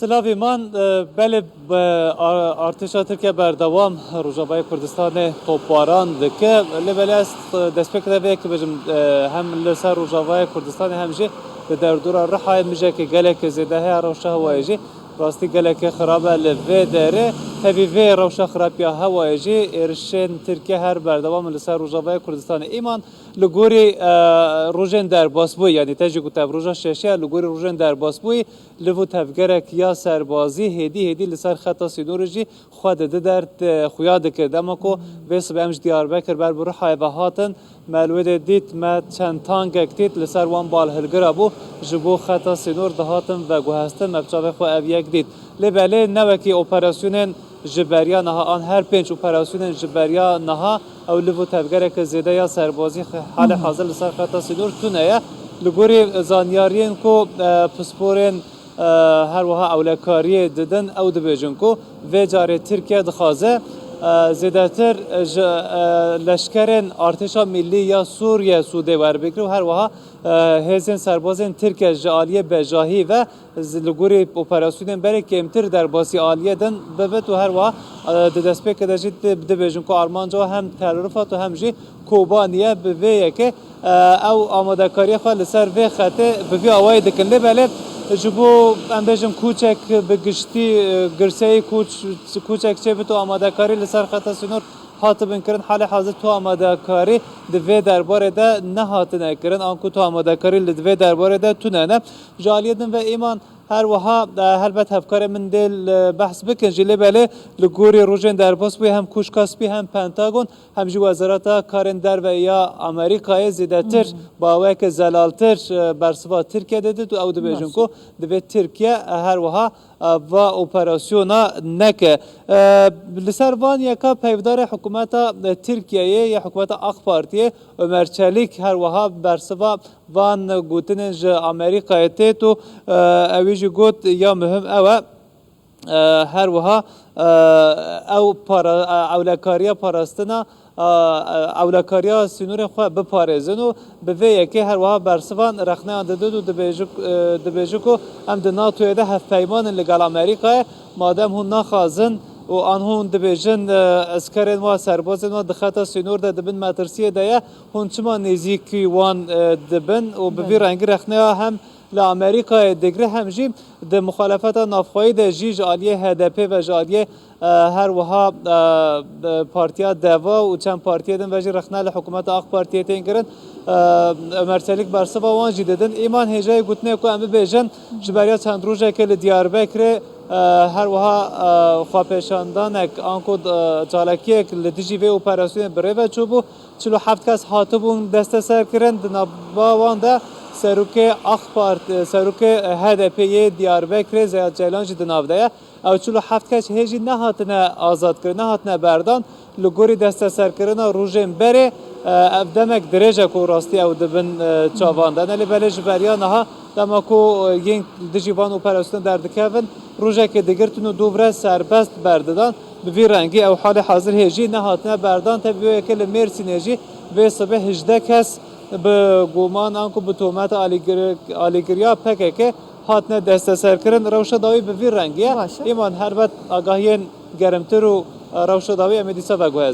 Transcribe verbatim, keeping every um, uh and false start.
Silavî man, e, belê, e, ar-, artêşa Tirkiye berdewam Rojavayê Kurdistanê topbaran dike. Lê belê ez, e, destpêkê de vê yekê bêjim, e, hem li ser Rojavayê Kurdistanê hem jî li derdora Rihayê mijekê gelekê zêde heye, rewşa hewayê jî rastî gelekê xirab e li vê derê. Tevî vê rewşa xirapiya hewayê jî êrişên Tirkiye her berdewam in li ser Rojavayê Kurdistanê. Îman li gorî, e, rojên derbasbûyî, yanî te jî gote ev roja şeşê ye, li gorî rojên derbasbûyî liv û tevgerek ya serbazî hêdî hêdî li ser xeta sînorê jî xwe didi derd, e, xuya dikir. Dema ku vê sibê em ji Diyarbekir ber bi Rihayê ve hatin, me li wê dê dît, me çend tankek dît li ser wan balhilgira bû, ji bo xeta sînor dihatin veguhestin, me bi çavê xwe ev yek dît. Lê belê ne wekî operasyonên ji beriya niha an her pênc operasyonên ji beriya niha ew liv û tevgereke zêde ya serbazî xe-, halê hazir li ser xeta sînor tune ye. Li gorî zanyariyên ku, e, pisporên, e, her wiha ewlekariyê didin, ew dibêjin ku vê carê Tirkiye dixwaze, e, zêdetir ji, e, leşkerên artêşa milî ya Sûriye sûdê werbigre û her wiha, e, hêzên serbazên Tirkiye ji aliyê bejahî ve zi-, li gorî operasyonên berê kêmtir derbasî aliyê din bibit û her wiha, e, di destpêkê de jî di-, dibêjin ku armanca wan hem Tel Rifat û hem jî Kobanî ye. Bi vê yekê, e, ew amadekariya xwe li ser vê xetê bi vî awayî dikin. Lê belê ji bo, em bêjin, koçek bi giştî, e, girseyî koç-, koçek çêbit û amadekarî li ser xeta sînor hatibin kirin. Halê hazir tu amadekarî di vê derbarê de nehatine kirin, anku tu amadekarî li vê derbarê de tune ne. Ji aliyê din ve Îman her wiha, e, helbet hevkarê min dê li behs bikin jî, lê belê li gorî rojên derbas bûyî hem Koşka Spî hem Pentagon hem jî Wezareta Karên Derve ya Amerîkayê zêdetir, bi awayeke zelaltir, e, bersiva Tirkiye didit û ew dibêjin ku divê Tirkiye, e, her wiha, e, va operasyona neke. E, li ser van yeka peyvdarê hikûmeta, e, Tirkiyeyê ya hikûmeta AK Partiyê Ömer Çelik her wiha bersiva van gotinên ji Amerîkayê têt û, e, ewî jî got, ya muhim ew e, e, her wiha, e, ew para-, e, ewlekariya parastina, e, e, ewlekariya sînorên xwe biparêzin û bi vê yekê her wiha bersivan rexneyan didin û dibêjik-, e, dibêjin ku em di NATOyê de hevpeyman in li gel Amerîkayê, madem hûn naxwazin û an hûn dibêjin, e, eskerên wan, serbazên wan di xeta sînor de di bin metirsiyê de ye, hûn çima nêzîkî wan, e, dibin û bi vî rengî rexneya hem li Amerîkayê digre hem jî di muxalefeta navxweyî de jî ji aliyê H D P ve ji aliyê, e, her wiha, e, e, Partiya Deva û çend partiyê din ve jî rexne li hikûmeta AK Partiyê tên kirin. E, Ömer Çelik bersiva wan jî didin. Îman hêjayê gotinê ku em bibêjin ji beriya çend rojekê li Diyarbekirê, e, her wiha, e, xwepêşandanek anku, e, çalakiyek li dijî vê operasyonê bi rê ve çûbû. Çil û heft kes hatibûn desteserkirin, di nava wan de serokê AK Parti, serokê H D P yê Diyarbekirê Zeyad Ceylan jî di nav de ye. Ew çil û heft kes hê jî nehatine azadkirin, nehatine berdan. Li gorî desteserkirina rojên berê, e, ev demek dirêj e ku rastî ew di bin, e, çavan de ne, lê belê ji beriya niha dema ku, e, yên dijî van operasyonê derdikevin, rojekê digirtin û dûvre serbest berdidan. Bi vî rengî ew halê hazir hê jî nehatine berdan. Tevî wê yekê li Mêrsînê jî vê sibê hejdeh kes bi guman anku bi tometa alîgir-, alîgiriya P K K hatine desteserkirin. Rewşa dawî bi vî rengî ye. Baş e. Îman helbet agahiyên gerimtir û, e, rewşa dawî em ê dîsa veguhezin.